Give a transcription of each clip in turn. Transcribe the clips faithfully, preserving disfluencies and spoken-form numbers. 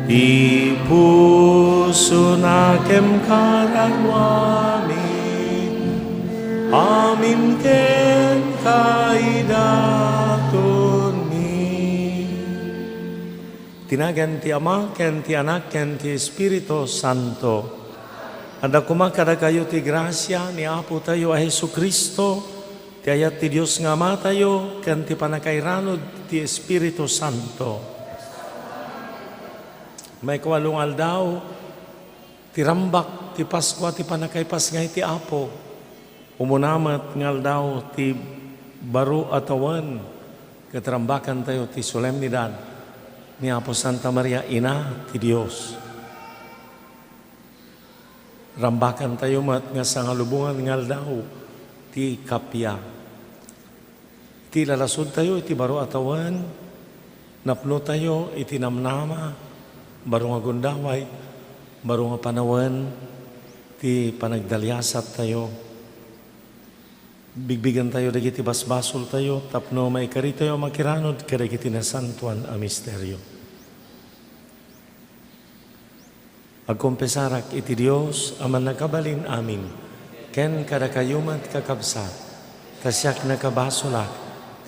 Ti pusona ken kararuami, amin ken kaidatonmi. Ti nagan ti Ama, ken ti Anak, ken ti Espiritu Santo. Adda koma kadakayo ti grasia ni Apotayo a Jesu-Cristo, ti ayat ti Dios nga Amatayo, ken ti pannakairanud ti Espiritu Santo. Maikawalo nga aldaw ti rambak ti Paskua ti pannakaipasngay ti Apo. Umuna met nga aldaw ti baro a tawen, ket rambakantayo ti solemnidad ni Apo Santa Maria, Ina ti Dios. Rambakantayo met nga sangalubongan nga aldaw ti kappia. Iti lalasudtayo iti baro a tawen, napnotayo iti namnama, baro nga gundaway, baro nga panawen ti panagdaliasattayo. Bigbigantayo dagiti basbasoltayo tapno maikaritayo a makiranud kadagiti nasantoan a misterio. Agkonfesarak iti Dios a Mannakabalin-amin, ken kadakayo met, kakabsat, ta siak nakabasolak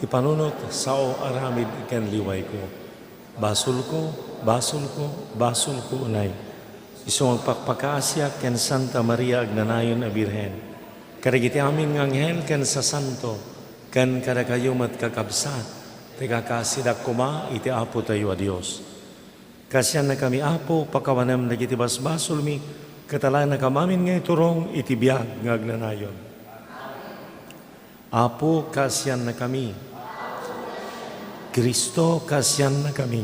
ti panunot sao aramid ken liwayko. Basolko, basolko, basolko unay. Isu nga agpakpakaasiak ken Santa Maria Agnanayon a Birhen, kadagiti amin nga anghel ken sasanto, ken kadakayo met, kakabsat, ti kakaasidak koma iti Apotayo a Dios. Kaasiannakami, Apo, pakawanem dagiti basbasolmi, ket alanakam amin nga iturong iti biag nga agnanayon. Apo, kaasiannakami. Cristo, kaasiannakami.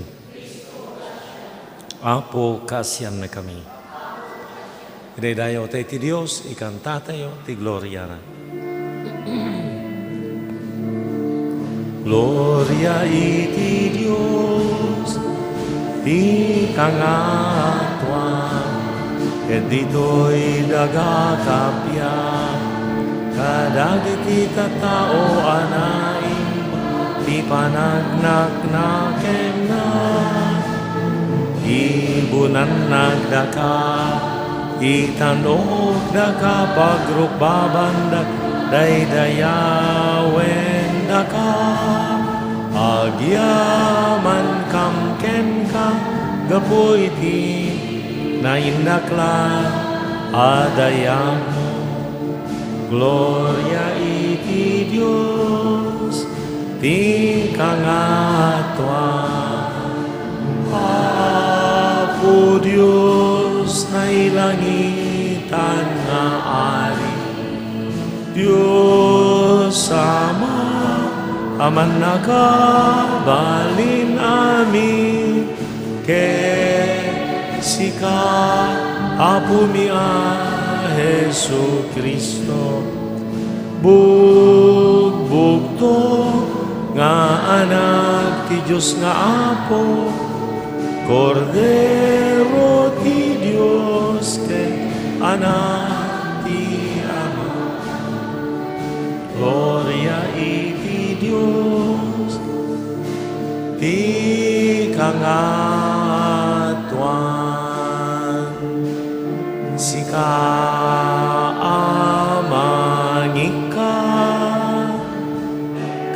Apo, kaasiannakami. Idaydayawtayo ti Dios, ikantatayo ti gloriana. Gloria iti Dios ti kangatoan, ket ditoy daga kappia, kadagiti tattao a naimbaga ti panagnaknakenna. Ibunannakdaka, itan-okdaka, pagrukbabandaka, daydayawendaka. Agyamankam kenka gapu iti naindaklan a dayagmo. Gloria iti Dios ti kangatoan. Apo Dios, nailangitan nga Ari, Dios Ama a Mannakabalin-amin, ket sika, Apomi a Jesu-Cristo, bugbugto nga Anak ti Dios nga Apo, Kordero ti Dios ken Anak ti Ama. Gloria iti Dios ti kangatoan. Sika a mangikkat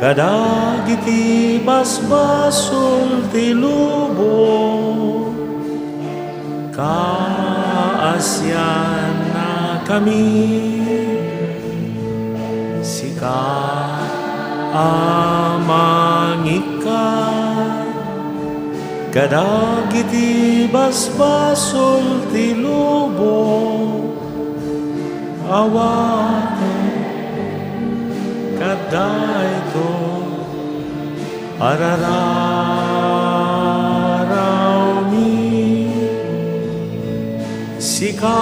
kadagiti basbasol ti lubong, kaasiannakami. Sika a mangikkat kadagiti basbasol ti lubong, awaten kadaytoy a rararawmi. Sika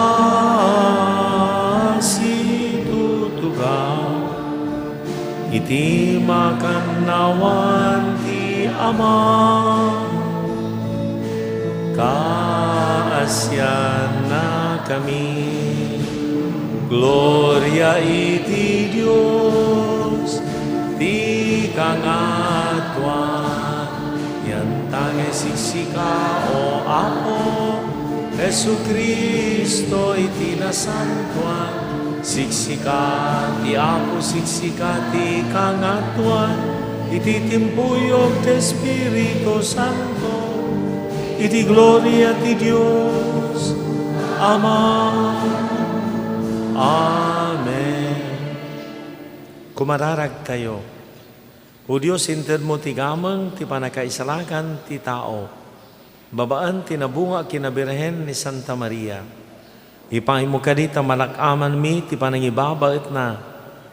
a situtugaw iti makannawan ti Ama, kaasiannakami. Gloria iti Dios ti kangatoan, yan Tangay siksika, O Apo Jesu-Cristo, iti nasantoan. Siksika ti Apo, siksika ti kangatoan, iti timpuyog ti Espiritu Santo, iti gloria ti Dios Ama. Amen. Kumararagtayo. O Dios, intedmo ti gameng ti pannakaisalakan ti tao, babaen ti nabunga a kinabirhen ni Santa Maria. Ipaaymo kadi ta malak-amanmi ti panangibabaetna,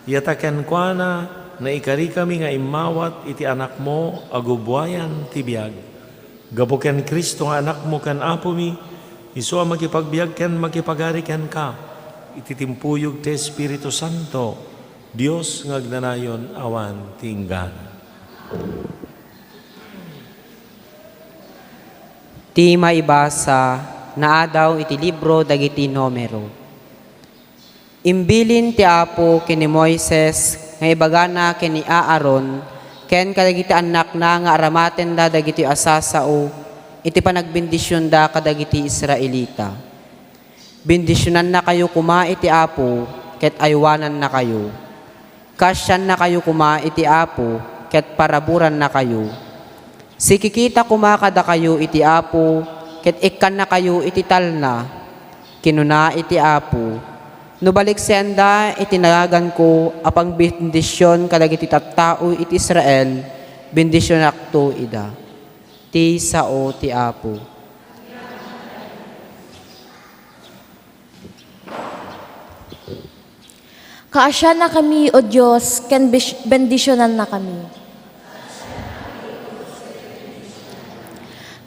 ya ta kenkuana naikarikami nga immawat iti Anakmo a gubuayan ti biag. Gapu ken Cristo nga Anakmo ken Apomi, isu a makipagbiag ken makipagari kenka iti timpuyog ti Espiritu Santo, Dios nga agnanayon awan ti inggana. Ti maibasa naadaw iti libro dagiti Numero. Imbilin ti Apo ken ni Moises nga ibagana ken ni Aaron ken kadagiti annakna nga aramatenda dagitoy a sasao iti panagbendisionda kadagiti Israelita. Bendisionannakayo koma iti Apo ket aywanannakayo. Kaasiannakayo koma iti Apo ket paraburannakayo. Sikikita koma kadakayo iti Apo ket ikkannakayo iti talna. Kinuna iti Apo, "No baliksenda iti naganko a pangbendision kadagiti tattao iti Israel, bendisionakto ida." Ti sao ti Apo. Kaasiannakami, O Dios, ken bis-, bendisionannakami.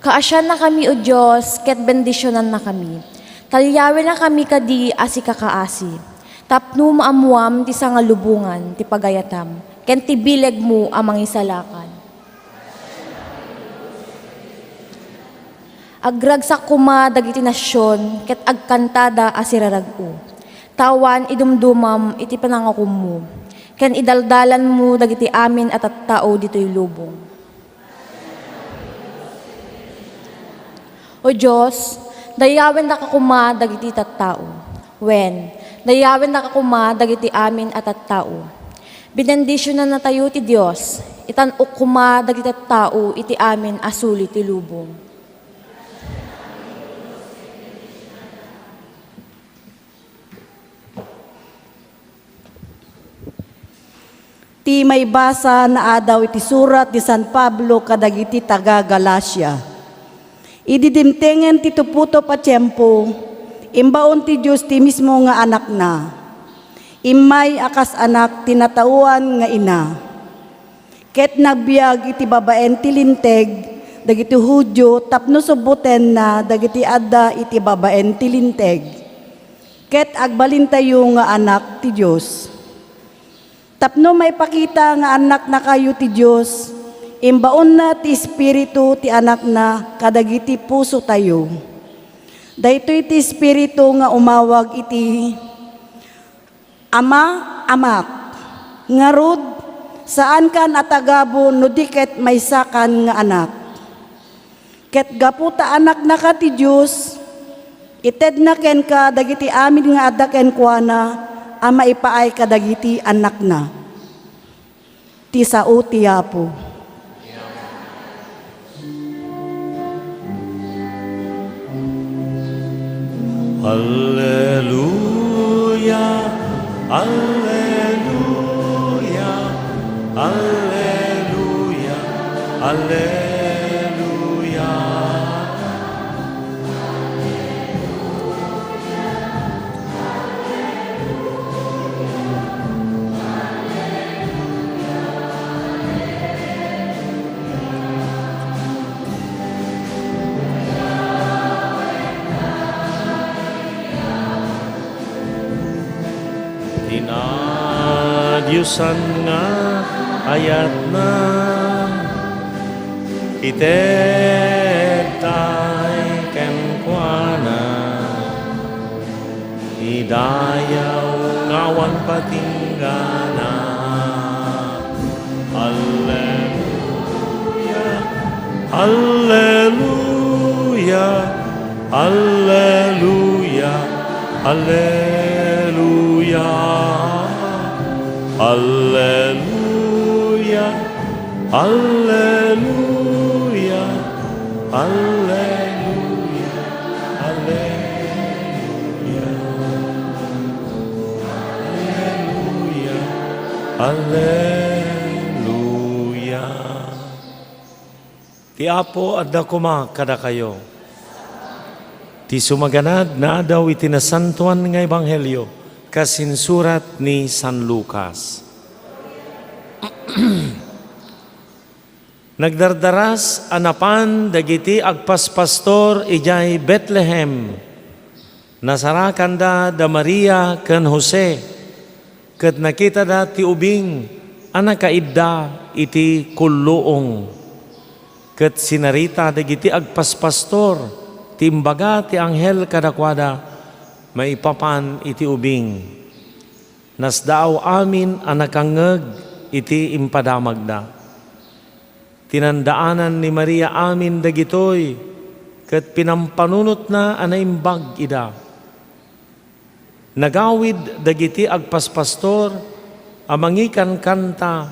Kaasiannakami, O Dios, ket bendisionannakami. Talyawennakami kadi a sikakaasi, tapno maammoam ti sangalubongan ti pagayatam, ken ti bilegmo a mangisalakan. Agragsak koma dagiti nasion ket agkantada a sirarag-o. Ta awan idumdumam iti panangakommo, ken idaldalanmo dagiti amin a tattao ditoy lubong. O Dios, dayawennaka koma dagiti tattao. Wen, dayawennaka koma dagiti amin a tattao. Benendisionannatayo ti Dios, itan-ok koma dagiti tattao iti amin a suli ti lubong. Ti maibasa naadaw iti surat ni San Pablo kadagiti taga-Galacia. Idi dimtengen ti tupotop a tiempo, imbaon ti Dios ti mismo nga Anakna. Immay a kas anak ti nataoan nga ina. Ket nagbiag iti babaen ti Linteg dagiti Judio tapno subbotenna dagiti adda iti babaen ti Linteg. Ket agbalintayo nga anak ti Dios. Tapno maipakita nga annaknakayo ti Dios, imbaonna ti Espiritu ti Anakna kadagiti pusotayo. Daytoy ti Espiritu nga umawag iti Ama, Amak. Ngarud, saankan a tagabu no di ket maysakan nga anak. Ket gapu ta anaknaka ti Dios, itedna kenka dagiti amin nga adda kenkuana a maipaay kadagiti annakna. Ti sao ti Apo. Alleluia, alleluia, alleluia, alleluia. Ti nadiosan nga ayatna, itedtay kenkuana. Idayaw nga awan patinggana. Alleluia. Alleluia. Alleluia, alleluia, alleluia, alleluia, alleluia, alleluia, alleluia. Ti Apo adda koma kadakayo. Ti sumaganad nga adaw iti nasantoan nga ebanghelio kas insurat ni San Lucas. Nagdardaras a napan dagiti agpaspastor idiay Betlehem. Nasarakanda da Maria ken Jose, ket nakitada ti ubing a nakaidda iti kulluong. Ket sinarita dagiti agpaspastor ti imbaga ti anghel kadakuada maipapan iti ubing. Nasdaaw amin a nakangngeg iti impadamagda. Tinandaanan ni Maria amin dagitoy, ket pinampanunotna a naimbag ida. Nagawid dagiti agpaspastor a mangikankanta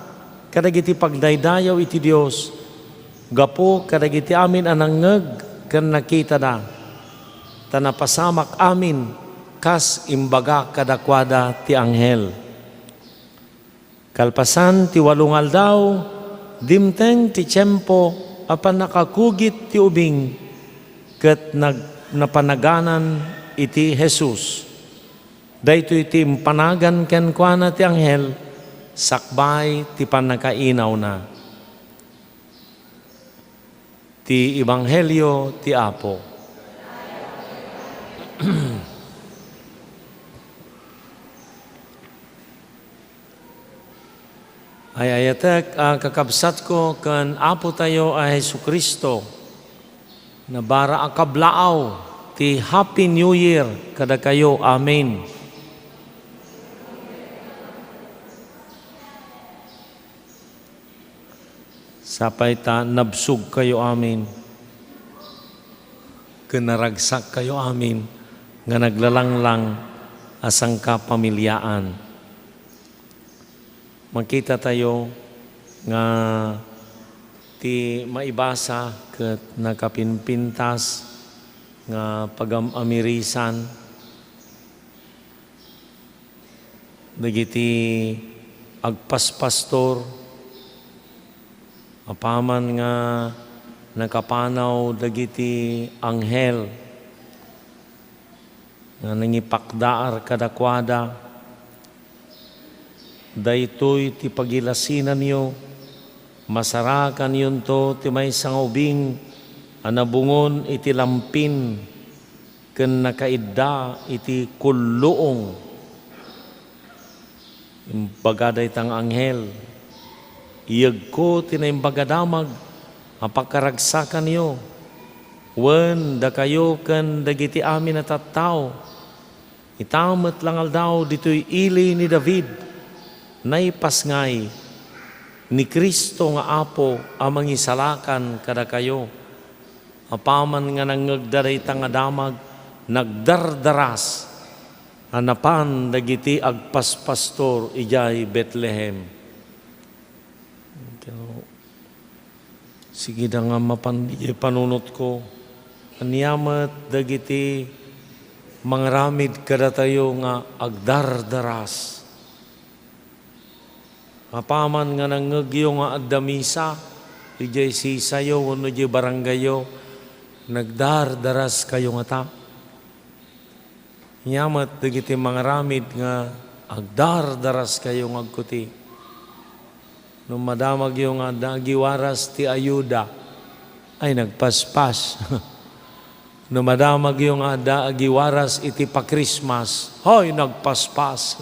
kadagiti pagdaydayaw iti Dios gapu kadagiti amin a nangngeg ken nakitada, ta napasamak amin kas imbaga kadakuada ti anghel. Kalpasan ti walo nga aldaw, dimteng ti tiempo a pannakakugit ti ubing ket nag-, napanaganan iti Jesus. Daytoy ti impanagan kenkuana ti anghel sakbay ti pannakainawna. Ti Ebanghelio ti Apo. Ay-ayatek a kakabsatko ken Apotayo a Jesu-Cristo, nabara a kablaaw ti Happy New Year kadakayo. Amen. Sapay ta nabsogkayo amin ken naragsakkayo amin nga naglalanglang a sangkapamiliaan. Makitatayo nga ti maibasa ket nakapimpintas nga pagam-amirisan dagiti agpaspastor, apaman nga nakapanaw dagiti anghel nga nangipakdaar kadakuada. Daytoy ti pagilasinanyo, masarakanyonto ti maysa nga ubing a nabungon iti lampin ken nakaidda iti kulluong. Imbaga dayta nga anghel, "Iyegko ti Naimbag a Damag a pakaragsakanyo, wen dakayo ken dagiti amin a tattao. Ita met la nga aldaw ditoy ili ni David, naipasngay ni Cristo nga Apo a mangisalakan kadakayo." Apaman nga nangngegda dayta nga damag, nagdardaras a napan dagiti agpaspastor idiay Betlehem. Sigida nga mapan idiay panunotko, ania met dagiti mangaramid kadatayo nga agdardaras? Apaman nga nangngegyo nga adda misa idiay sisayo wenno idiay barangayyo, nagdardaraskayo ngata? Ania met dagiti mangaramid nga agdardaraskayo nga agkuti? No madamagyo nga adda agiwaras ti ayuda, ay, nagpaspas. No madamagyo nga adda agiwaras iti pa-Christmas, hay, nagpaspas.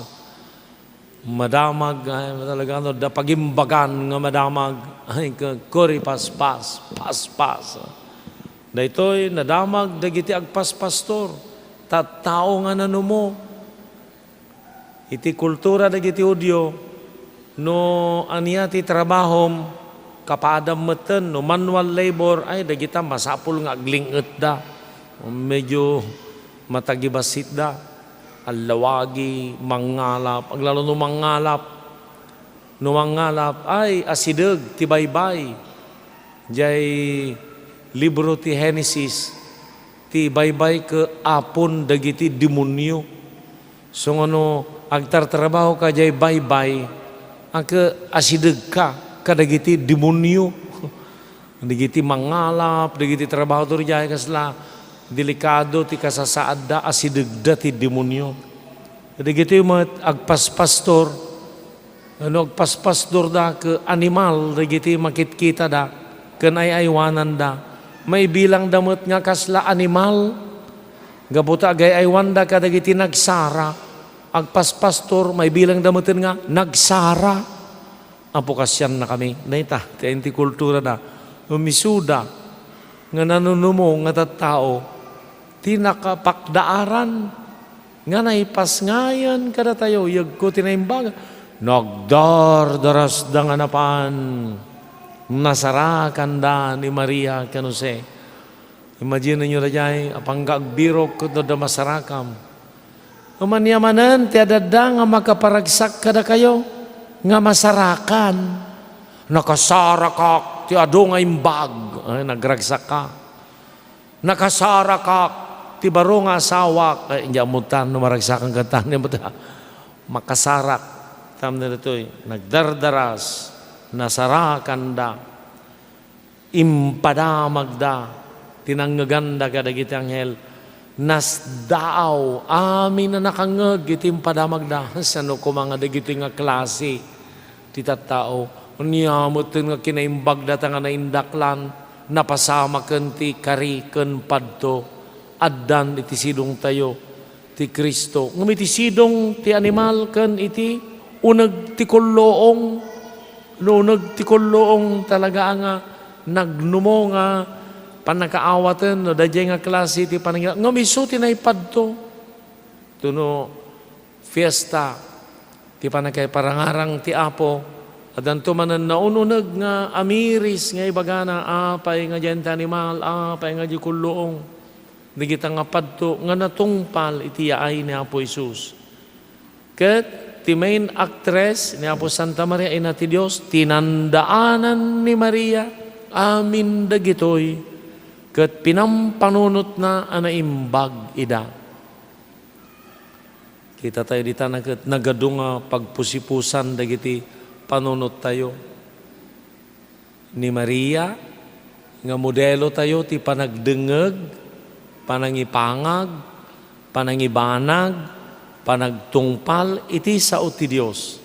Madamag, ay, talaga, no, da pagimbagan nga madamag, ay, ka-, kuri paspas, paspas. Daytoy, nadamag dagiti agpaspastor, tattao nga nanumo. Iti kultura dagiti Judio, no ania ti trabahom, kapaadam metten, no manual labor, ay, dagita masapul nga agling-etda. Medyo matagibasitda. allawagi, mangngalap, aglalo no mangngalap. No mangngalap, ay, asideg ti baybay. Jay libro ti Genesis, ti baybay ket apon dagiti demonio. So nga no agtartrabaho ka jay baybay, a ket asideg ka kadagiti demonio. Dagiti mangalap, dagiti trabahador jay kasla, delikado ti kasasaadda, asidegda ti demonio. Dagiti met agpaspastor, no agpaspastorda ket animal dagiti makitkitada ken ay-aywananda. Maibilangda met nga kasla animal, gapu ta agay-aywanda kadagiti nagsara. Agpaspastor, maibilangda meten nga nagsara. Apo, kasiannakami. Dayta ti ayan ti kulturada. No misuda nga nanunumo nga tattao ti nakapakdaaran nga naipasngayan kadatayo, yegko ti naimbag. Nagdardarasda nga napan. Nasarakanda ni Maria ken Jose. Imagine-yo daydiay, apangka agbirok ket no adda masarakam. Ania manen ti adda nga makaparagsak kadakayo nga masarakan. Nakasarakak ti adu nga imbag. Ay, nagragsakka. Nakasarakak ti baro nga asawak. Ay, inja ammotan no maragsakan kanta. Ania met, makasarak. Tamna ditoy, nagdardaras, nasarakanda. Impadamagda ti nangngeganda kadagiti anghel. Nasdaaw amin a nakangngeg iti impadamagda. Sano koma nga dagitoy nga klase ti tattao? Ania metten nga kinaimbagda ta nga naindaklan, napasamaken ti kari ken padto. Addan iti sidongtayo ti Cristo. Ngem iti sidong ti animal ken iti uneg ti kulluong, no uneg ti kulluong talaga nga nagnumo nga pannakaawaten, no daydiay nga klase ti panangila-, ngem isu ti naipadto. Tuno fiesta ti pannakaiparangarang ti Apo, addanto manen naun-uneg nga amiris nga ibagana, apay nga diay ti animal, apay nga diay kulluong. Dagita nga padto nga natungpal iti yaay ni Apo Jesus. Ket ti main actress ni Apo Santa Maria, Ina ti Dios, tinandaanan ni Maria amin dagitoy, ket pinampanunotna a naimbag ida. Kita tayo dita na ket nagadu nga pagpusipusan dagiti panunottayo. Ni Maria nga modelo tayo ti panagdengngeg, panangipangag, panangibanag, panagtungpal iti sao ti Dios.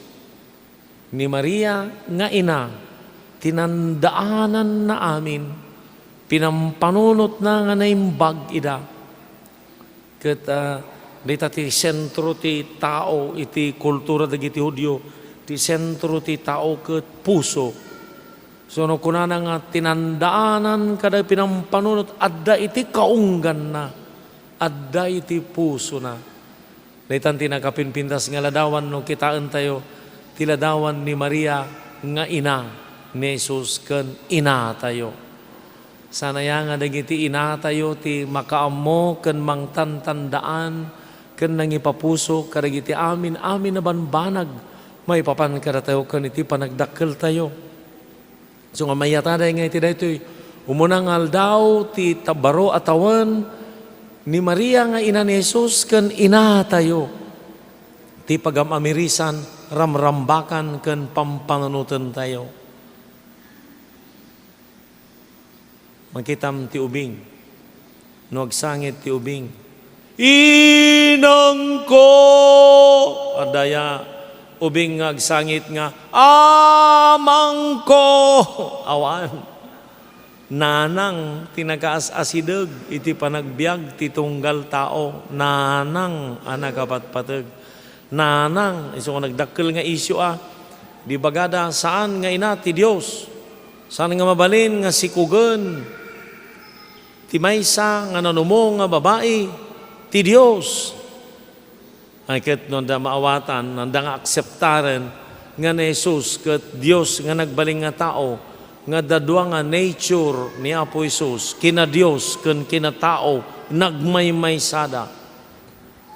Ni Maria nga ina, tinandaananna amin, pinampanunotna nga naimbag ida. Ket, ah, dita ti sentro ti tao iti kultura dagiti Judio, ti sentro ti tao ket puso. So, no kunana nga tinandaanan kada pinampanunot, adda iti kaungganna, adda iti pusona. Daytan ti nakapimpintas nga ladawan no kitaentayo ti ladawan ni Maria nga ina ni Jesus ken inatayo. Saan aya nga dagiti inatayo ti makaammo ken mangtantandaan ken nangipapuso kadagiti amin-amin a banbanag maipapan kadatayo ken iti panagdakkeltayo. So nga mayataday nga iti daytoy umuna nga aldaw ti ta-, baro a tawen ni Maria nga ina ni Jesus ken inatayo ti pagam-amirisan, ramrambakan ken pampanunotentayo. Makitam ti ubing. No agsangit ti ubing, "Inangko!" Adda aya ubing nga agsangit nga, "Amangko!" Awan. Nanang ti nakaas-asideg iti panagbiag ti tunggal tao. Nanang a nakapatpateg. Nanang, isu nga nagdakkel nga isyu a, di bagada, saan nga ina ti Dios. Saan nga mabalin nga sikugen ti maysa nga nanumo nga babai ti Dios. Ay ket no adda maawatan, no adda nga akseptaren nga ni Jesus ket Dios nga nagbalin nga tao, nga adda dua nga nature ni Apo Jesus, kina Dios ken kina tao, nagmaymaysada.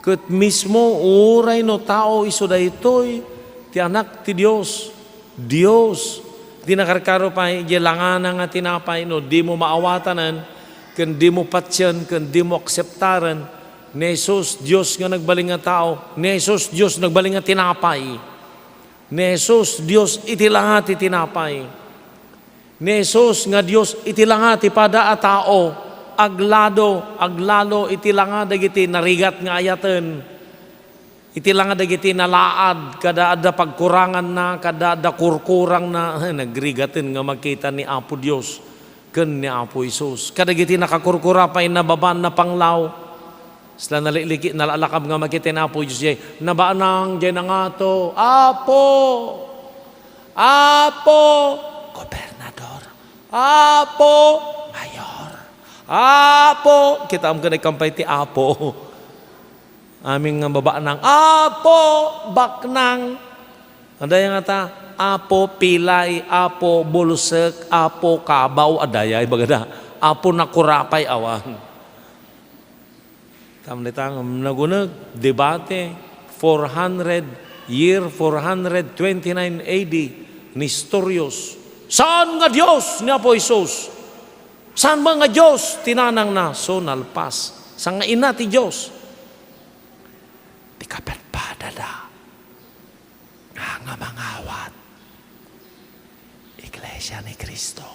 Ket mismo uray no tao isu daytoy, ti Anak ti Dios, Dios. Ti nakarkaro pay, idiay langana nga tinapay, no dimo maawatanen, ken dimo patien, ken dimo akseptaren, ni Jesus, Dios nga nagbalin nga tao, ni Jesus, Dios nagbalin nga tinapay. Ni Jesus, Dios iti langa ti tinapay. Ni Jesus nga Dios iti langa ti pada a tao, aglalo, aglalo iti langa dagiti narigat nga ayaten. Iti langa dagiti nalaad, kada adda pagkuranganna, kada adda kurkurangna, nagrigaten nga makita ni Apo Dios ken ni Apo Jesus. Kadagiti nakakurkura pay nababan napanglaw. Sla nalikliki, nalakab nga makita ni Apo Dios jay, nabanang jay nangato, "Apo! Apo! Gobernador! Apo! Mayor! Apo!" Kitaem ken ikkan pay ti Apo. Amin nga babanang, "Apo! Baknang!" Adda nga ta, "Apo, pilay, Apo, bulsek, Apo, kabaw," adda ya, ibagada, "Apo, nakurapay," awan. Tamnitang naguneg, debate, four hundred, year four hundred twenty-nine A D, Nestorius. Saan nga Dios ni Apo Jesus? Saan ba nga Dios ti nanangna? So, nalpas. Saan nga ina ti Dios? Ti kapadpadada nga, nga mangawat, Iglesia ni Cristo,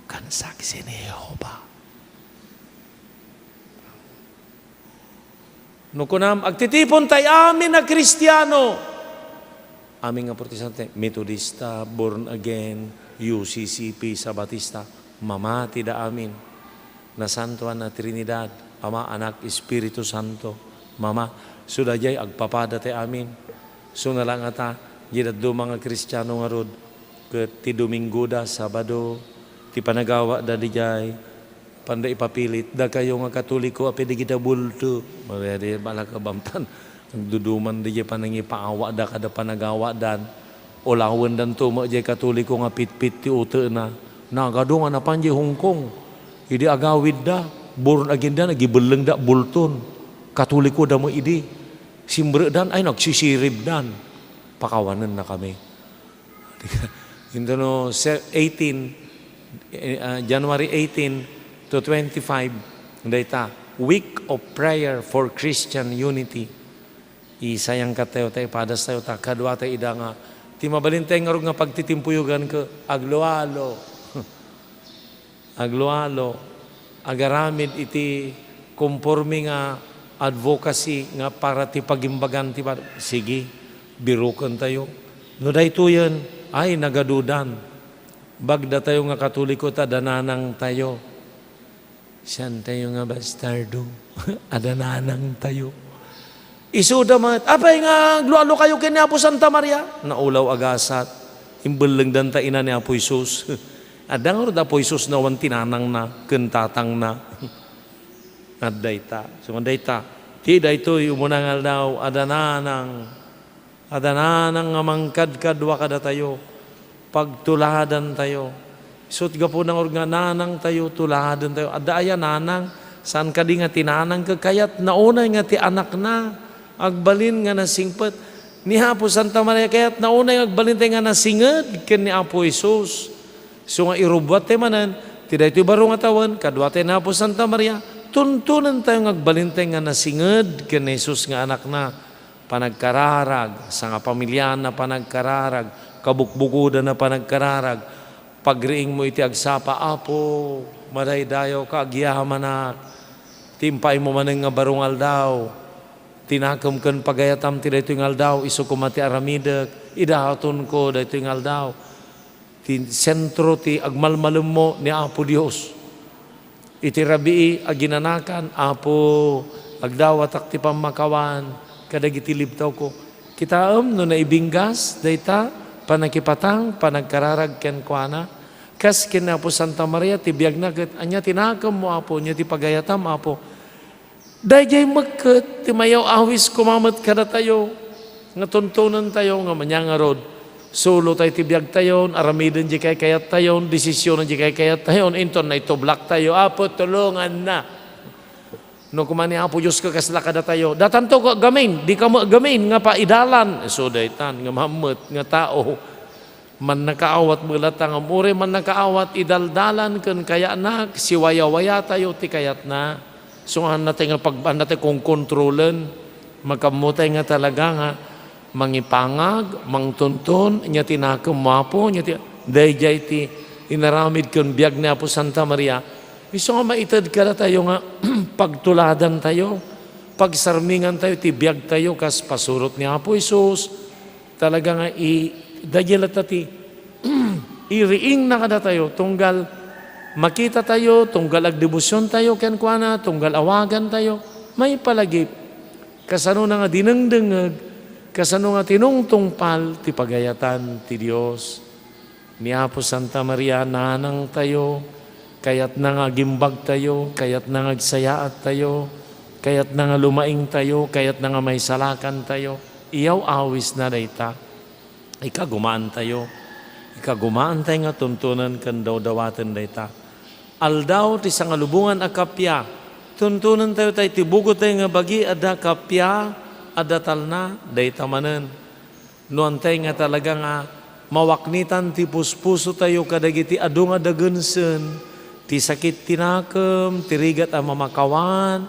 ken saksi ni Jehovah. No kunam, agtitipon tay amin a Kristiano, amin nga Protestante, Metodista, born again, U C C P, Sabatista, mamatida amin. Nasantoan a Trinidad, Ama, Anak, Espiritu Santo, Mama, so daydiay agpapada ti amin. So nalangata, di dadduma nga Kristiano ngarud, ket ti Dominggoda, Sabado, ti panagawatda didiay, panda ipapilit, dakayo nga Katoliko, apay dagita bulto. Maria di balak abamtan. Agduduman didiay panangipaawatda kada panagawatdan. Ulawendanto met jay Katoliko nga pitpit ti utena. Nagadu nga napan jay Hong Kong. Idi agawidda, born again da, nagibellengda bulton. Katolikoda met idi. Simrekdan, ay, nagsisiribdan. Pakawanennakami. Intono se-, eighteen, eh, ah, January eighteen to twenty-five, dayta, Week of Prayer for Christian Unity. Isayangkattayo ta ipadastayo ta kaduatayo ida nga ti mabalintay ngarud nga pagtitimpuyogan ket aglualo. Aglualo, agaramid iti konforme nga advocacy nga para ti pagimbagan ti ba-, sige, birokentayo. No daytoyen, ay, nagadudan. Bagdatayo nga Katoliko ta dananangtayo. Siantayo nga bastardo, adda nanangtayo. Isuda met, "Apay nga aglualukayo ken ni Apo Santa Maria?" Naulaw a gasat. Imbellengdan ta ina ni Apo Jesus. Adda ngarud Apo Jesus nga awan ti nanangna ken tatangna. Adda ita. So, adda ita. Ti daytoy umuna nga aldaw, adda nanang. Adda nanang nga mangkadkadua kadatayo, pagtuladantayo. Isut' gapuna ngarud nga nanangtayo, tuladentayo. Adda aya nanang, saan kadi nga ti nanang ket kayatna unay nga ti anakna agbalin nga nasingpet. Ni Apo Santa Maria, kayatna unay nga agbalintay nga nasinged ken ni Apo Jesus. Isu nga irubbuattay manen, ti daytoy baro nga tawen, kaduatay ni Apo Santa Maria, tuntonentayo nga agbalintay nga nasinged ken ni Jesus nga anakna. Panagkararag, sangapamiliaan a panagkararag, kabukbukodan a panagkararag, pagriingmo iti agsapa, "Apo, madaydayawka, agyamanak, ti impaaymo manen nga baro nga aldaw, ti nakem ken pagayatam ti daytoy nga aldaw, isu koma ti aramidek, idatonko daytoy nga aldaw." Ti sentro ti agmalmalemmo ni Apo Dios. Iti rabii a ginanakan, "Apo, agdawatak ti pammakawan kadagiti libtawko." Kitaem no naibinggas dayta pannakipatang, panagkararag kenkuana. Kas ken ni Apo Santa Maria ti biagna ket, "Ania ti nakemmo, Apo? Ania ti pagayatam, Apo?" Daydiay met ket ti mayaw-awis koma met kadatayo nga tuntonentayo nga ania ngarud, sulotayo ti biagtayon, aramiden di kaykayattayon, desisionen di kaykayattayon, inton naitublaktayo, Apo, tulonganna. No kuma ni Apo Dios, "Kasla kadatayo, datanto ko agamin, dika met agamin nga paidalan." Isu daytan nga mahammet nga tao. Mannakaawat met latta ngem uray mannakaawat, idaldalan ken kayatna, siwayawayatayo ti kayatna. Isu nga, haannatay nga pag-, haannatay kongkontrolen. Makaammo tay nga talaga nga mangipangag, mangtunton, nia ti nakemmo, Apo, nia ti, daydiay ti inaramid ken biag ni Apo Santa Maria. Isu nga maited kadatayo nga pagtuladantayo, pagsarmingantayo ti biagtayo kas pasurot ni Apo Jesus. Talaga nga i-, daydiay latta ti iriingna kadatayo, tunggal makitatayo, tunggal agdebosiontayo kenkuana, tunggal awagantayo, maipalagip. Kasanona nga dinengdengngeg, kasano nga tinungtungpal ti pagayatan ti Dios. Ni Apo Santa Maria, nanangtayo, kayatna nga agimbagtayo, kayatna nga agsayaattayo, kayatna nga lumaingtayo, kayatna nga maisalakantayo. Iyaw-awisna dayta. Ikagumaantayo. Ikagumaantay nga tuntunen ken dawdawaten dayta. Aldaw ti Sangalubongan a Kappia. Tuntunentayo tay ti bugodtayo nga bagi, adda kappia, adda talna, dayta manen. No antay nga talaga nga mawaknitan ti puspusotayo kadagiti adu nga dagensen, ti sakit ti nakem, ti rigat a mamakawan,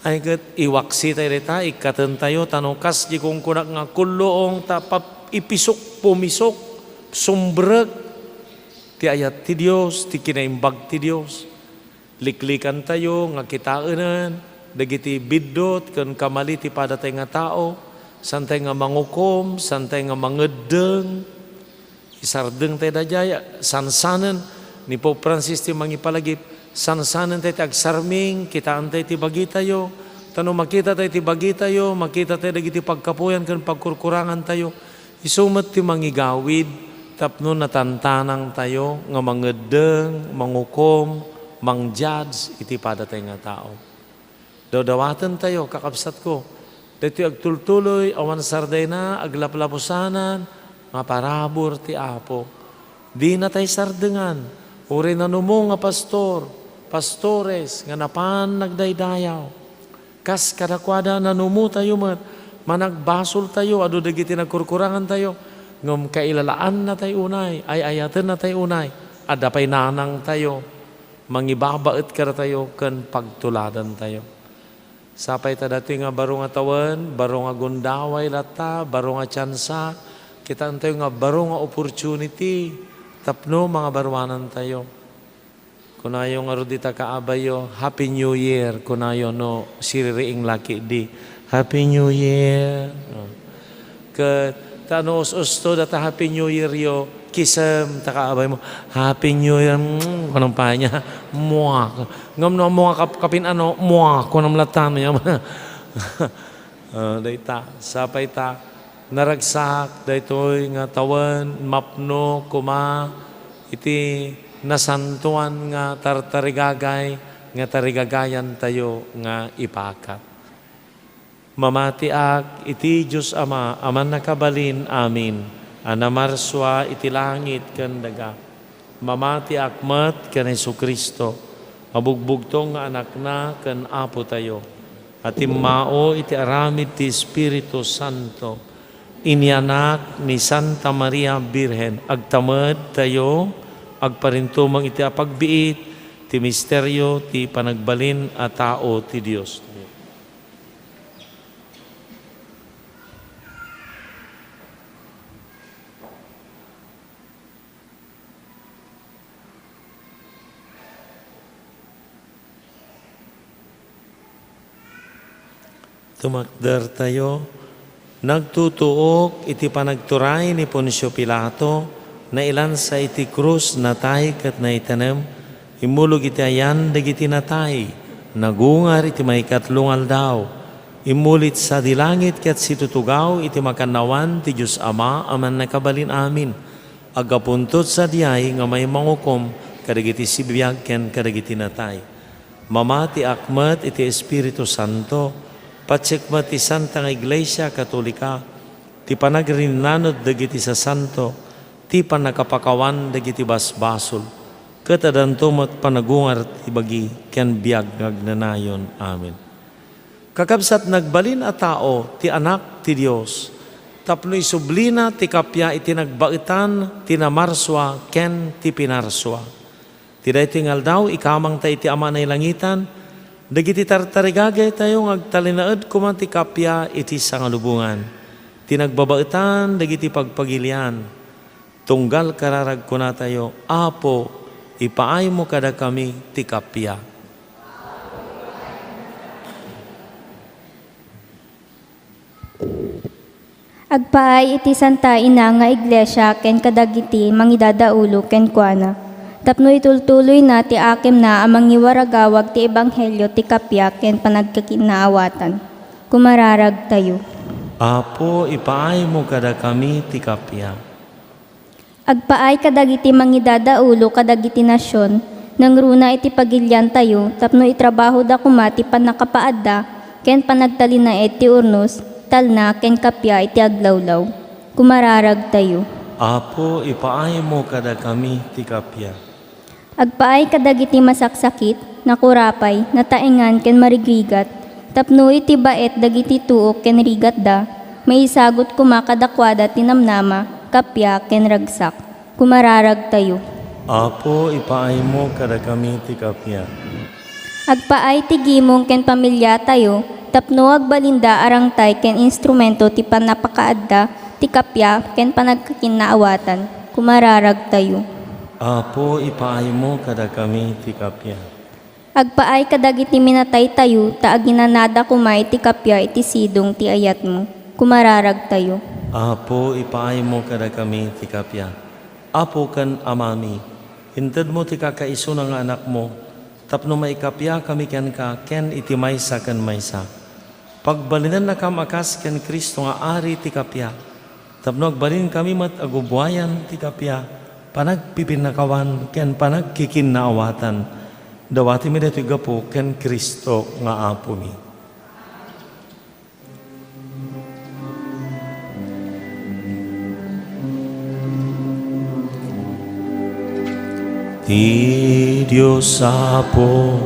ay ket iwaksitayo dayta, ikkatentayo, ta no kas di kunkunak nga kulluong ta pap-, ipisok, pumisok, sumbrek ti ayat ti Dios, ti kinaimbag ti Dios. Liklikantayo nga kitaenen dagiti biddut ken kamali ti padatay nga tao, saantay nga mangukom, saantay nga mangeddeng. Isardengtay daydiay, sansanen ni Pope Francis ti mangipalagip, sansanentay ti agsarming, kitaentay ti bagitayo. Ta no makitatay ti bagitayo, makitatay dagiti pagkapuyan ken pagkurkurangantayo. Isu met ti mangigawid tapno natantanangtayo nga mangeddeng, mangukom, mang-judge iti padatay nga tao. Dawdawatentayo, kakabsatko, daytoy agtultuloy awan sardayna, aglaplapusanan nga parabur ti Apo. Dinatay sardengan, uray nanumo nga pastor, pastores nga napan nagdaydayaw. Kas kadakuada, nanumotayo met, managbasoltayo, adu dagiti nagkurkurangantayo, ngem kailalaannatay unay, ay-ayatennatay unay, adda pay nanangtayo, mangibabaet kadatayo ken pagtuladantayo. Sapay ta datoy nga baro nga tawen, baro nga gundaway latta, baro nga tiansa, kitaentayo nga baro nga opportunity tapno mangabaruanantayo. Kunayo ngarud ita kaabayyo, "Happy New Year," kunayo no siririing la ketdi, "Happy New Year." Oh. Ket ta no us-usto data Happy New Year yo, kisem ta kaabaymo, "Happy New Year," mm, kunam pay nia, "Mua." Ngem no mua kap-, kapin-ano, "Mua," kunam latta no, ya. Ah, dayta, sapay ta, naragsak daytoy nga tawen, mapno koma iti nasantoan nga tartarigagay nga tarigagayantayo nga ipakat. Mamatiak iti Dios Ama a Mannakabalin Amin, a namarsua iti langit ken daga. Mamatiak met ken Jesu-Cristo, a bugbugtong nga Anakna ken Apotayo, a timmao iti aramid ti Espiritu Santo, inianak ni Santa Maria Birhen. Agtamedtayo agparintumeng iti apagbiit ti misterio ti panagbalin a tao ti Dios. Tumakdertayo, nagtutuok iti panagturay ni Poncio Pilato, nailansa iti krus, natay ket naitanem, immulog iti ayan dagiti natay, nagungar iti maikatlo nga aldaw, immulit sadi langit ket situtugaw iti makannawan ti Dios Ama a Mannakabalin Amin. Aggapunto sadiay nga maimangukom kadagiti sibibiag ken kadagiti natay. Mamatiak met iti Espiritu Santo, patsek met ti Santa nga Iglesia Katolika, ti panagrinnaned dagiti sasanto, ti pannakapakawan dagiti basbasol, ket addanto met panagungar ti bagi ken biag nga agnanayon. Amen. Kakabsat, nagbalin a tao ti Anak ti Dios tapno isublina ti kappia iti nagbaetan ti namarsua ken ti pinarsua. Ti daytoy nga aldaw, ikamangta iti Ama a nailangitan dagiti tartarigagaytayo nga agtalinaed koma ti kappia iti sangalubongan ti nagbabaetan dagiti pagpagilian. Tunggal kararag kunatayo, "Apo, ipaaymo kadakami ti kappia." Agpaay iti Santa Ina nga Iglesia ken kadagiti mangidadaulo kenkuana, tapno itultuloyna ti akimna a mangiwaragawag ti ebanghelio ti kappia ken panagkakinnaawatan. Kumararagtayo. Apo, ipaaymo kadakami ti kappia. Agpaay kadagiti mangidadaulo kadagiti nasion, nangruna iti pagiliantayo tapno itrabahoda koma ti pannakapaadda ken panagtalinaed ti urnos, talna, ken kappia iti aglawlaw. Kumararagtayo. Apo, ipaaymo kadakami ti kappia. Agpaay kadagiti masaksakit, nakurapay, nataengan, ken marigrigat, tapno iti baet dagiti tuok ken rigatda, maisagut koma kadakuada ti namnama, kappia, ken ragsak. Kumararagtayo. Apo, ipaaymo kadakami ti kappia. Agpaay ti gimong ken pamiliatayo tapno agbalinda a rangtay ken instrumento ti pannapakaadda ti kappia ken panagkakinnaawatan. Kumararagtayo. Apo, ipaaymo kadakami ti kappia. Agpaay kadagiti minataytayo ta aginanada koma iti kappia iti sidong ti ayatmo. Kumararagtayo. Apo, ipaaymo kadakami ti kappia. Apo ken Amami, intedmo ti kakaisuna nga Anakmo tapno maikapiakami kenka ken iti maysa ken maysa. Pagbalinennakam a kas ken Cristo nga Ari ti kappia, tapno agbalinkami met a gubuayan ti kappia, panagpipinnakawan, ken panagkikinnaawatan. Dawatimi daytoy gapu ken Cristo nga Apomi. Ti Dios Apo.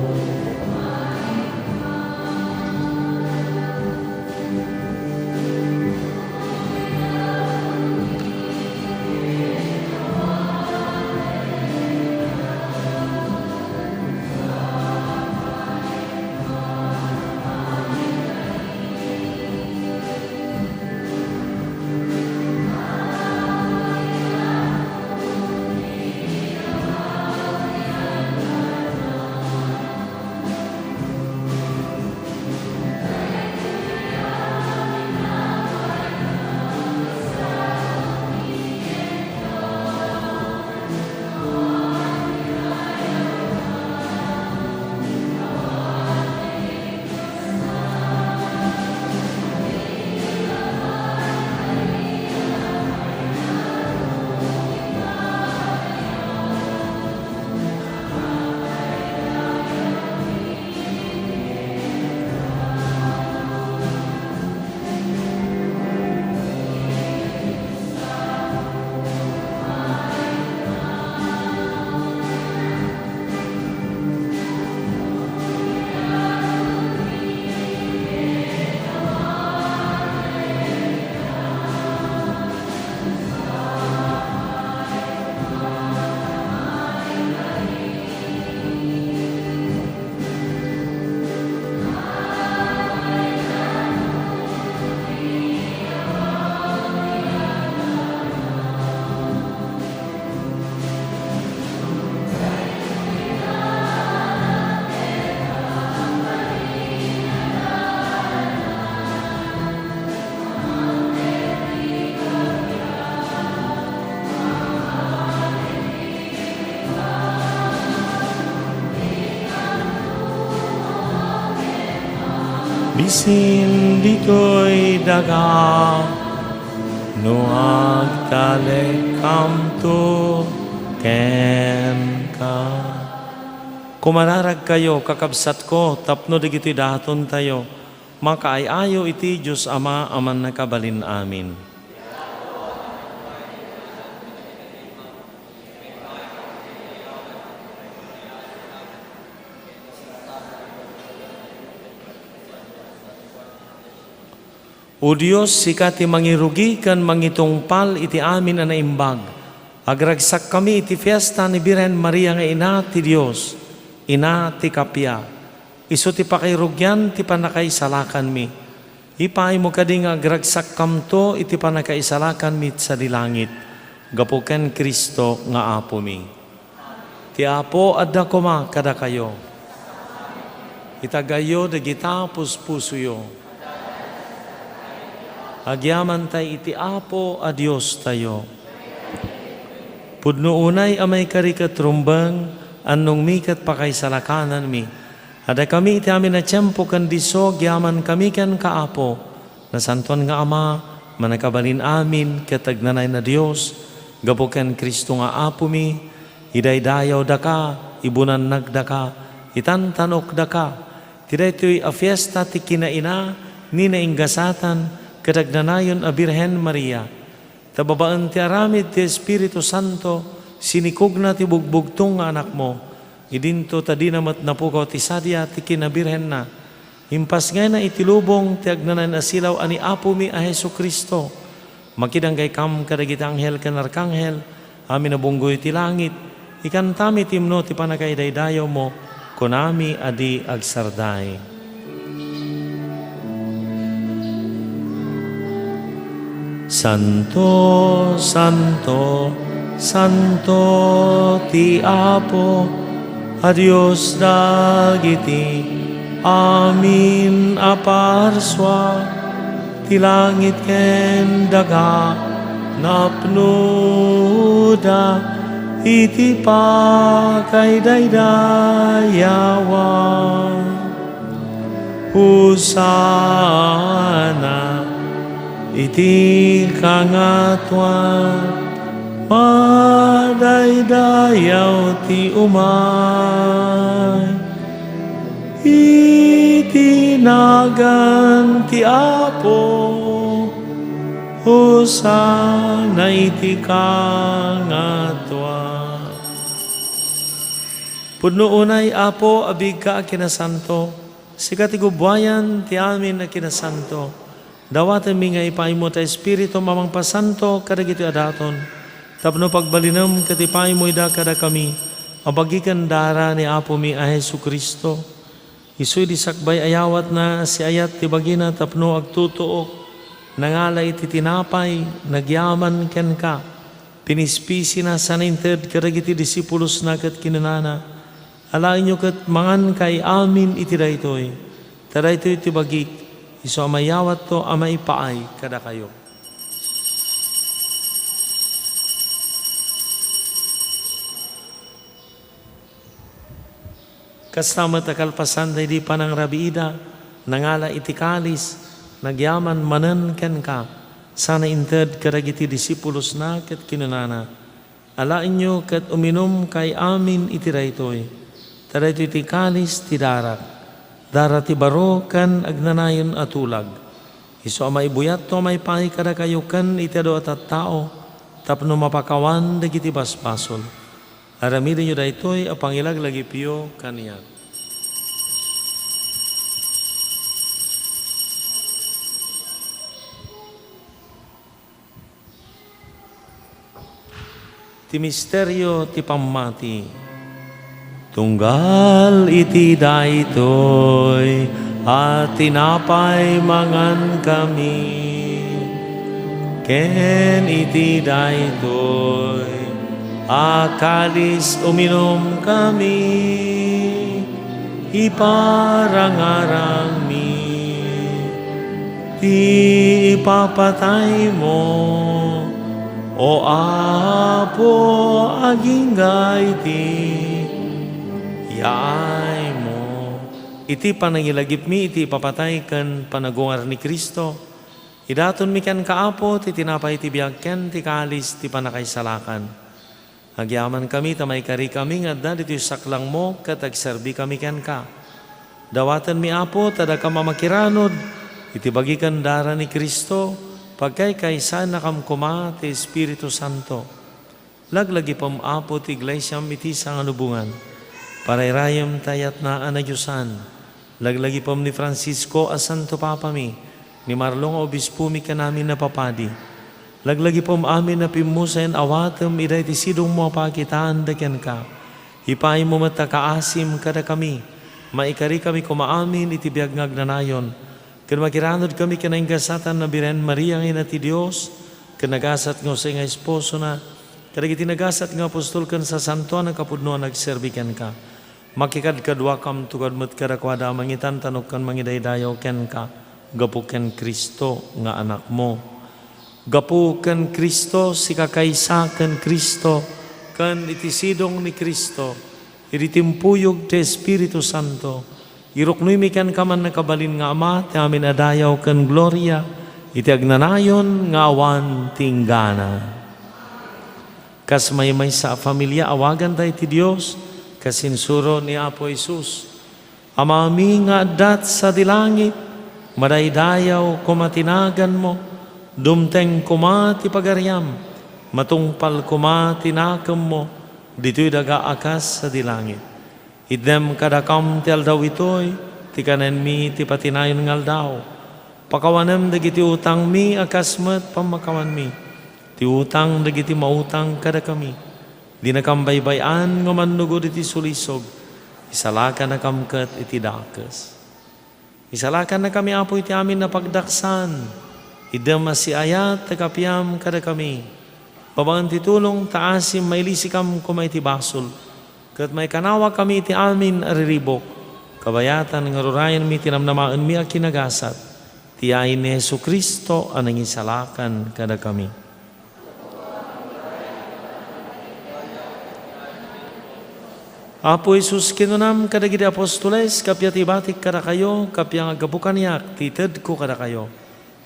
Bisin ditoy daga, no agtalekkamto kenka. Kumararagkayo, kakabsatko, tapno dagitoy datontayo, makaay-ayo iti Dios Ama a Mannakabalin-amin. O Dios, sika ti mangirugi ken mangitungpal iti amin a naimbag. Agragsakkami iti fiesta ni Birhen Maria nga Ina ti Dios, Ina ti kappia. Isu ti pakairugian ti pannakaisalakanmi. Ipaaymo kadi nga agragsakkamto iti pannakaisalakanmi sadi langit, gapu ken Cristo nga Apomi. Ti Apo adda koma kadakayo. Itagayyo dagita puspusoyo. Agyamantay iti Apo a Diostayo. Pudno unay a maikari ket rumbeng, annongmi ket pakaisalakananmi. Adda kami iti amin a tiempo ken disso agyamankami kenka, Apo. Nasantoan nga Ama, mannakabalin amin ket agnanayon a Dios, gapu ken Cristo nga Apomi, idaydayawdaka, ibunannagdaka, itantanokdaka. Ti daytoy a fiesta ti kinaina ni nainggasatan ket agnanayon a Birhen Maria. Ta babaen ti aramid ti Espiritu Santo, sinikogna ti bugbugtong nga Anakmo. Idinto ta dina met napukaw ti sadia ti kinabirhenna. Impasngayna iti lubong ti agnanayon a silaw a ni Apomi a Jesu-Cristo. Makidangaykam kadagiti anghel ken arkanghel, amin a bunggoy ti langit, ikantami ti imno ti pannakaidaydayawmo, kunami a di agsardai. Santo, santo, santo ti Apo a Dios dagiti amin a parsua. Ti langit ken daga napnoda iti pakaidaydayawan. Hosanna iti kangatoan. Madaydayaw ti umay iti nagan ti Apo. Hosanna iti kangatoan. Pudno unay, Apo, a biigka a kinasanto. Sika ti gubbuayan ti amin a kinasanto. Dawatenmi nga ipaaymo ta Espiritum a mangpasanto kadagiti adaton, tapno pagbalinem ket ipaaymo ida kadakami a bagiken dara ni Apomi a Jesu-Cristo. Isu idi sakbay a yawatna, siayat ti bagina tapno agtutuok, nangala iti tinapay, nagyaman kenka, pinispisina sana inted kadagiti disipulosna ket kinunana, Alaenyo ket mangankay amin iti daytoy, ta daytoy ti bagik, isu a mayawatto a maipaay kadakayo. Kasta met a kalpasan daydi panangrabiida, nangala iti kalis, nagyaman manen kenka, sana inted kadagiti disipulosna ket kinunana, Alaenyo ket uminumkay amin iti daytoy, ta daytoy ti kalis ti darak, dara ti baro ken agnanayon a tulag. Isu a maibuyatto a maipaay kadakayo ken iti adu a tattao tapno mapakawan dagiti basbasol. Aramidenyo daytoy a pangilaglagipyo kaniak. Ti misterio ti pammati. Tunggal iti daytoy a tinapay mangankami, ken iti daytoy a kalis uminumkami, iparangarangmi ti ipapataymo, O Apo, agingga iti yaaymo. Iti panangilagipmi iti ipapatay ken panagungar ni Cristo, idatonmi kenka, Apo, ti tinapay ti biag ken ti kalis ti pannakaisalakan. Agyamankami ta maikarikami nga adda ditoy saklangmo ket agserbikami kenka. Dawatenmi, Apo, ta dakam a makiranod iti bagi ken dara ni Cristo, pagkaykaysaennakam koma ti Espiritu Santo. Laglagipem, Apo, ti iglesiam iti sangalubongan. Parayrayem ti ayatna a nadiosan. Laglagipem ni Francisco a Santo Papami, Ni Marlon nga obispomi ken amin a papadi, laglagipem amin a pimmusayen awatem ida iti sidongmo a pakitaanda kenka. Ipaaymo met ta kaasim kadakami, maikarikami koma amin iti biag nga agnanayon, ken makiranudkami ken naingasatan a Birhen Maria nga Ina ti Dios, ken nagasat nga Jose nga esposona, kadagiti nagasat nga apostol ken sasantoan a kapudno a nagserbi kenka. Makikadkaduakamto kadi met kadakuada a mangitantanok ken mangidaydayaw kenka gapu ken Cristo nga Anakmo. Gapu ken Cristo, sika kaysa ken Cristo, ken iti sidong ni Cristo, iti timpuyog ti Espiritu Santo, iruknoymi kenka, mannakabalin nga Ama, ti amin a dayaw ken gloria iti agnanayon nga awan ti inggana. Kas maymaysa a familia, awaganta iti Dios, kas insuro ni Apo Jesus, Amami nga adda sadi langit, madaydayaw koma ti naganmo, dumteng koma ti pagariam, matungpal koma ti nakemmo, ditoy daga a kas sadi langit. Itdem kadakam ti aldaw itoy, ti kanenmi ti patinayon nga aldaw. Pakawanem dagiti utangmi a kas met pammakawanmi ti utang dagiti mautang kadakami. Dinakam baybay-an nga mannugod iti sulisog, isalakannakam ket iti dakes. Isalakannakami, Apo, iti amin a pagdaksan. Itdem a siayat ti kapiam kadakami. Babaen ti tulong, ta asim mailisikam koma iti basol, ket maikanawakami iti amin a riribuk, kabayatan nga rurayenmi ti namnamaenmi a kinagasat, ti yayen ni Jesu-Cristo a nangisalakan kadakami. Apo Jesus, kinunam kadagiti apostoles, kappia ti ibatik kadakayo, kappia nga aggapu kaniak ti itedko kadakayo.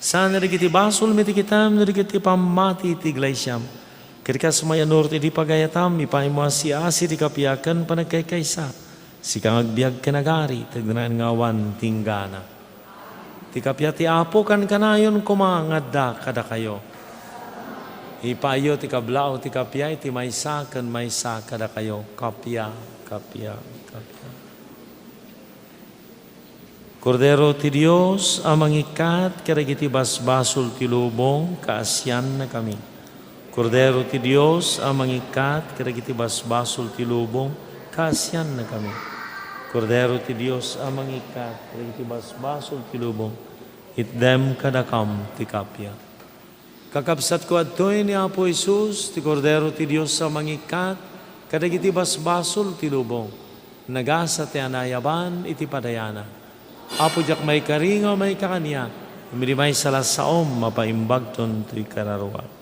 Saan dagiti basolmi ti kitam, no dagiti pammati ti iglesiam. Ket kas mayanur ti idi pagayatam, ipaaymo a siasi ti kappia ken panagkaykaysa. Sika nga agbiag ken agari, ti agnanayon nga awan ti inggana. Ti kappia ti Apo kankanayon koma nga adda kadakayo. Ipaayyo ti kablaaw ti kappia iti maysa ken maysa kadakayo. Kappia, kappia, kappia. Kordero ti Dios a mangikkat kadagiti basbasol ti lubong, kaasiannakami. Kordero ti Dios a mangikkat kadagiti basbasol ti lubong, kaasiannakami. Kordero ti Dios a mangikkat kadagiti basbasol ti lubong, itdem kadakam ti kappia. Kakabsatko, adtoy ni Apo Jesus, ti Kordero ti Dios a mangikkat kadagiti basbasol ti lubong. Nagasat ti anayaban iti padayana. Apo, diak maikari nga umayka kaniak, ngem idi maysa la saom, mapaimbagton toy kararuak.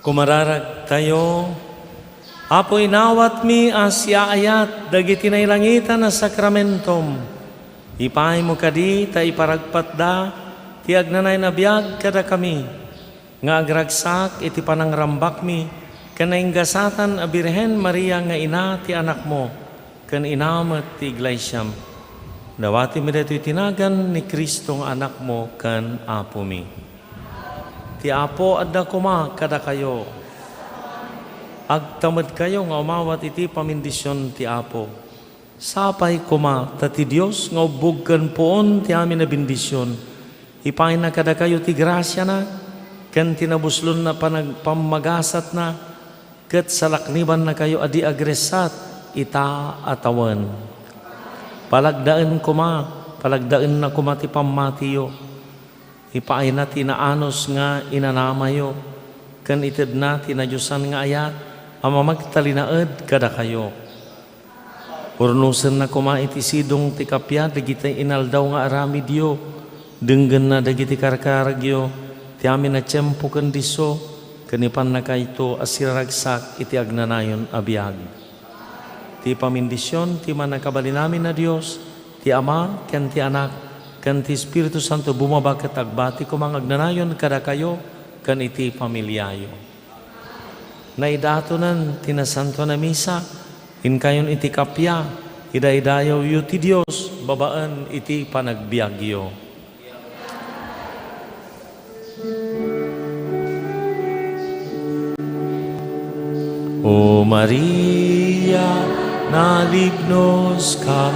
Kumararagtayo. Apo, inawatmi a siaayat dagiti nailangitan a sakramentom. Ipaaymo kadi ta iparagpatda ti agnanayon a biag kadakami, nga agragsak iti panangrambakmi ken nainggasatan a Birhen Maria nga ina ti Anakmo, ken ina met ti Iglesiam. Dawatenmi daytoy ti nagan ni Cristo nga Anakmo ken Apomi. Ti Apo adda koma kadakayo. Agtamedkayo nga umawat iti pamindision ti Apo. Sapay koma ta ti Dios nga ubbog ken puon ti amin a bendision, ipaayna kadakayo ti grasiana ken ti nabuslonna panag-, pammagasatna, ket salaknibannakayo a di agressat ita a tawen. Palagdaen koma, palagdaenna koma ti pammatiyo. Ipaayna ti naanus nga inanamayo, ken itedna ti nadiosan nga ayat a mamagtalinaed kadakayo. Urnosenna koma iti sidong ti kappia dagiti inaldaw nga aramidyo. Denggenna dagiti karkaragyo ti amin a tiempo ken disso, ken ipannakayto a siraragsak iti agnanayon a biag. Ti pamindision ti Mannakabalin amin a Dios, ti Ama, ken ti Anak, ken ti Espiritu Santo bumaba ket agbati koma nga agnanayon kadakayo ken iti familiayo. Naidatonan ti Nasantoan a Misa, inkayon iti kappia, idaydayawyo ti Dios babaen iti panagbiagyo. O Maria, nalignoska,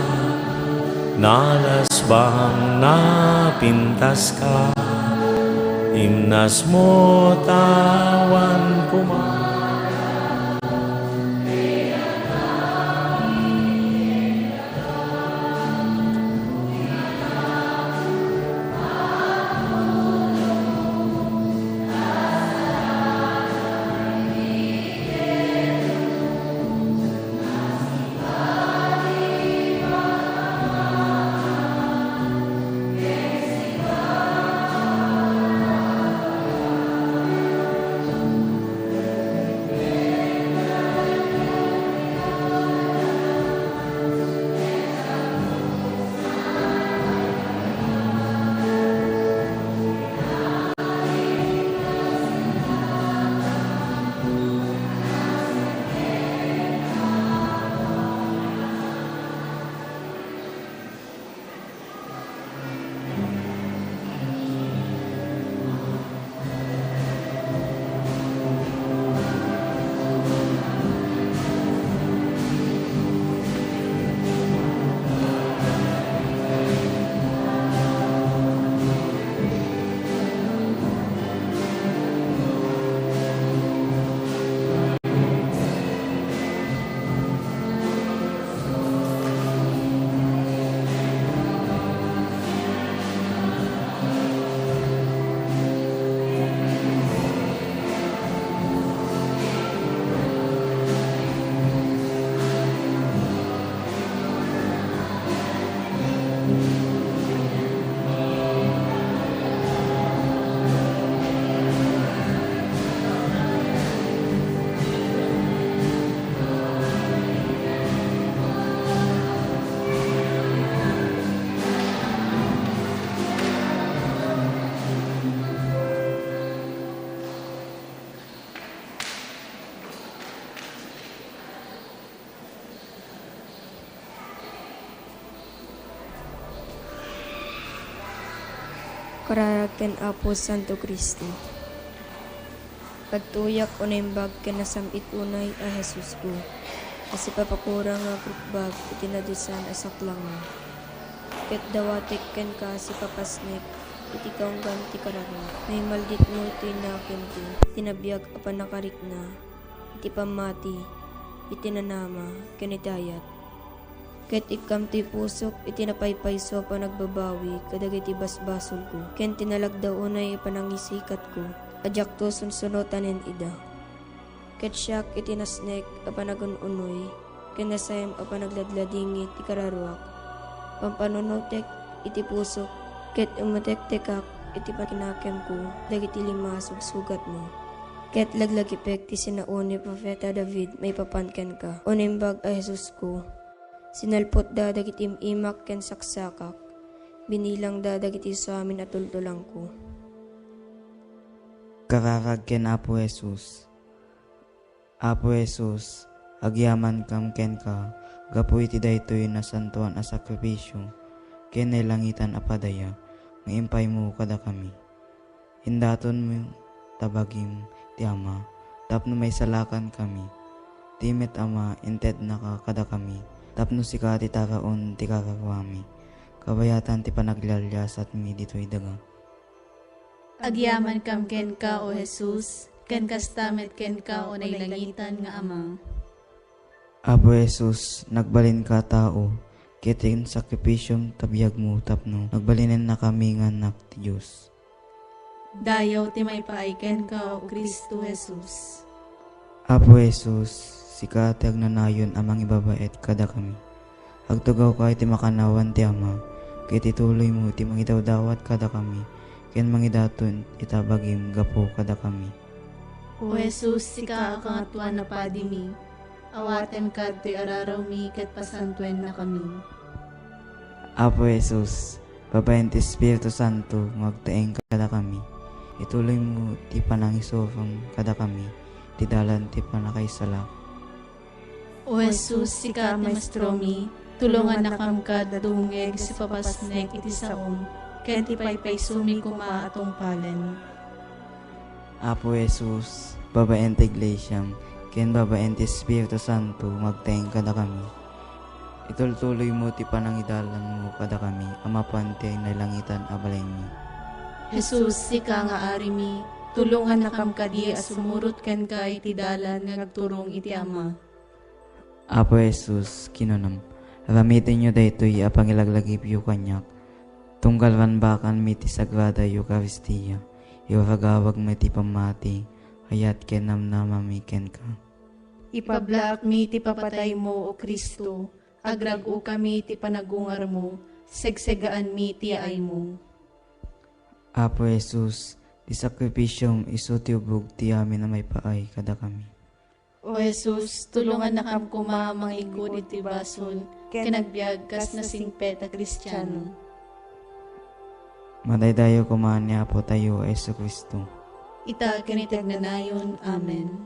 nalasbang, napintaska, imnasmo ta awan puma- Kararag ken Apo Santo Cristo. Agtuyak o naimbag ken nasam-it unay a Jesusko, a sipapakurang nga agrukbab iti nadiosan a saklangmo. Ket dawatek kenka a sipapasnek iti kaunggan ti kararag. Naimalditmo ti nakemko, ti nabiag a pannakarikna, iti pammati, iti nanama, ken iti ayat. Ket ikkam ti pusok iti napaypayso a panagbabawi kadagiti basbasolko, ken ti nalagda unay a panangisikatko a diakto sunsunotanen ida. Ket siak iti nasnek a panagun-unoy, ken nasayam a panagladladingit ti kararuak, pampanunotek iti pusok, ket umetektekak iti pakinakemko dagiti lima a sugsugatmo. Ket laglagipek ti sinao ni Profeta David maipapan kenka. O Naimbag a Jesusko, sinalpotda dagiti im-imak ken saksakak, binilangda dagiti samin a tultulangko. Kararag ken Apo Jesus. Apo Jesus, agyamankam kenka gapu iti daytoy nasantoan a sakrifisio ken nailangitan a padaya nga impaymo kadakami. Indatonmo ta bagim ti Ama tapno maisalakankami. Ti met Ama, intednaka kadakami tapno sika ti taraon ti kararuami, kabayatan ti panaglialiasatmi ditoy daga. Agyamankam kenka, O Jesus, ken kasta met kenka, O nailangitan nga Ama. Apo Jesus, nagbalinka a tao, ket insakripisyom ta biagmo tapno nagbalinennakami nga annak ti Dios. Dayaw ti maipaay kenka, O Cristo Jesus. Apo Jesus, sika ti agnanayon a mangibabaet kadakami. Agtugawka iti makannawan ti Ama, ket ituloymo ti mangidawdawat kadakami, ken mangidaton ita bagim gapu kadakami. O Jesus, sika a Kangatoan a Padimi, awatenka ditoy ararawmi ket pasantuennakami. Apo Jesus, babaen ti Espiritu Santo nga agtaeng kadakami, ituloymo ti panangisurom kadakami ti dalan ti pannakaisalak. O Jesus, sika a Maestromi, tulongannakam kad dumngeg sa ipapasnek iti saom, ken ti paypaysomi koma a tungpalen. Apo Jesus, babaen ti Iglesiam, ken babaen ti Espiritu Santo, nga agtaeng kadakami. Itultuloymo ti panangidalanmo kadakami a mapan ti nailangitan a balaymi. Jesus, sika nga Arimi, tulongannakam kadi a sumurot kenka iti dalan nga agturong iti Ama. Apo Jesus, kinunam, aramitenyo daytoy a pangilaglagipyo kaniak. Tunggal ranbakanmi ti Sagrada Eukaristia, iwaragawagmi ti pammati, ayat ken namnamami kenka. Ipablaakmi ti papataymo, O Cristo, agrag-okami ti panagungarmo, segsegaanmi ti yaaymo. Apo Jesus, ti sakrifisiom isu ti ubog ti amin a maipaay kadakami. O Jesus, tulongannakam koma a manglingkud iti basol ken agbiag kas nasingpet a Kristiano. Madaydayaw koma ni Apotayo a Jesu-Cristo. Ita ken iti agnanayon. Amen.